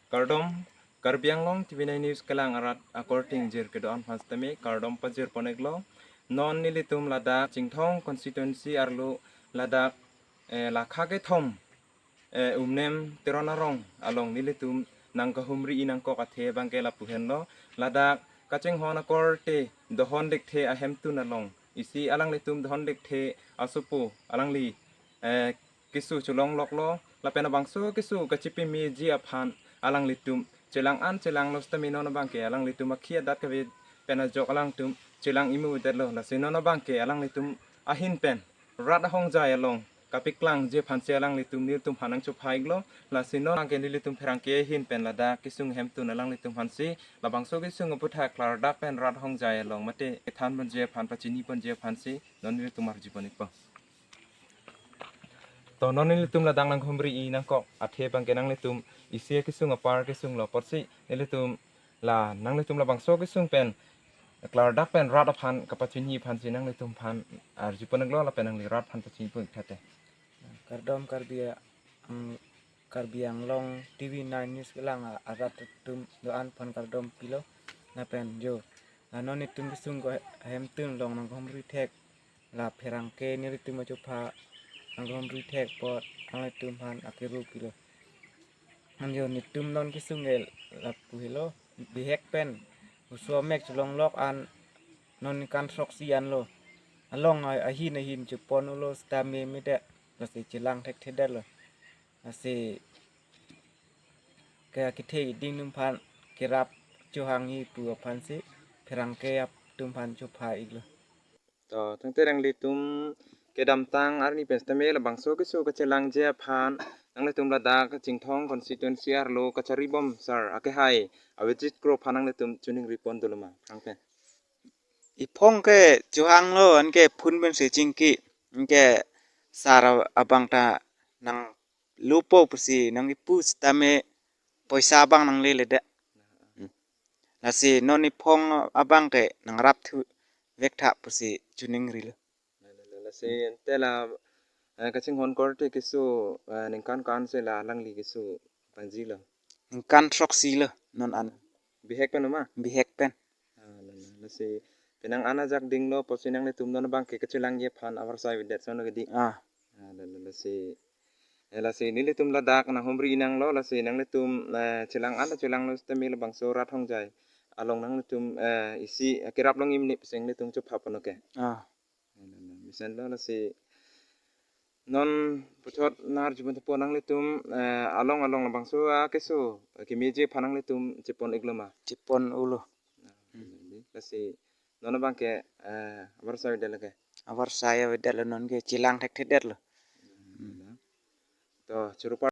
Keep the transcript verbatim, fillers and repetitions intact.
Kardom, Karbi Anglong T V nine News kelang arat akorte ingjir kedo-an aphan sitame kardom pajir pon-iklo. Non nelitum ladak Chinthong constituency arlo ladak, eh, lakha kethom, eh, Umnem Teron arong along nelitum nangkahumri-i nangkok athe abangke lapu henlo. Ladak kachinghon akorte Dohon Lekthe ahemtun along isi alanglitum Dohon Lekthe asopo alangli, eh, keso cholongloklo, lapen labangso keso kachipemeji aphan alanglitum chelang an chelanglo sitame non abangke alanglitum akhi adat kave pen ajok alangtum chelang imu detlo, lasi non abangke alanglitum ahin pen rat ahongjai along kapeklangji aphansi alanglitum nelitum aphan nangchopha-iklo, lasi non abangke nelitum pherangke ahin pen ladak kesung ahemtun alanglitum aphansi labangso kesung aputhak klardak pen rat ahongjai along mate kethan ponji aphan pachini ponji aphansi non nelitum arju pon-ikpo. To non nelitum ladak nanghumri-i nangkok athe abangke nanglitum isi kesung apar kesunglo apotsi nelitum la nanglitum labangso kesung pen klardak pen rat aphan kapachini aphansi nanglitum aphan arju pon-iklo lapen nangli rat aphan pachini pon-ik tha te. Kardom Karbi Ang-, Karbi Anglong T V nine News kelang arat atum do-an aphan kardom pilo lapen jo. La non nelitum kesung ahemtun along nanghumri thek la pherangke nelitum achopha nanghumri thek apot nanglitum aphan akiru pilo. Anjo nelitum non kesung ke lapu helo, bihek pen oso amek cholonglok an non ningkan throksi anlo. Along a-, ahin ahin chepon-ulo sitame mede, lasi chelang thekthedetlo. Lasi ke kethe iding atum aphan kerap chohangji pu aphansi pherangke atum aphan chopha-iklo. To, tangte nanglitum kedamtang arni pen sitame labangso keso kachelangji aphan nanglitum ladak Chinthong constituency arlo kacharibom sir akehai Abhijit Kro aphan nanglitum choningri pon dolo ma, pherangke? Iphong ke chohanglo, anke phone pensi chingki, anke sir abang ta nanglupo pusi nangkipu sitame poisa abang nanglele det. Hmm. Lasi non iphong abangke nangrap thu vek tha pusi choningrilo. Lasi ante la, eh, kachinghon korte keso, eh, ningkan ko-ansi la alangli keso pangjilo? Ningkan throksi lo non an. Bihek pen ma? Bihek pen. Ah, la, la, lasi penang an ajak dinglo apotsi nanglitum non abangke kachelangji aphan avarsai avedet, sono kedi. Ah. Ah, la, la, lasi, eh, lasi nelitum ladak nanghumri-i nanglo, lasi nanglitum, eh, chelang an chelanglo sitame labangso rat ahongjai along nanglitum, eh, isi, eh, kerap long imni puseng nelitum chopha pon-o ke. Ah. Mesen lo, lasi non puthot nang arju pon tha po, nanglitum, eh, along along labangso akeso, eh, kemeji aphan nanglitum chepon-iklo ma? Chepon-ulo. Ah, hmm. Lasi non abangke, eh, avarsai avedetlo ke? Avarsai avedetlo, nonke chelang thekthedetlo. Hmm. To, choro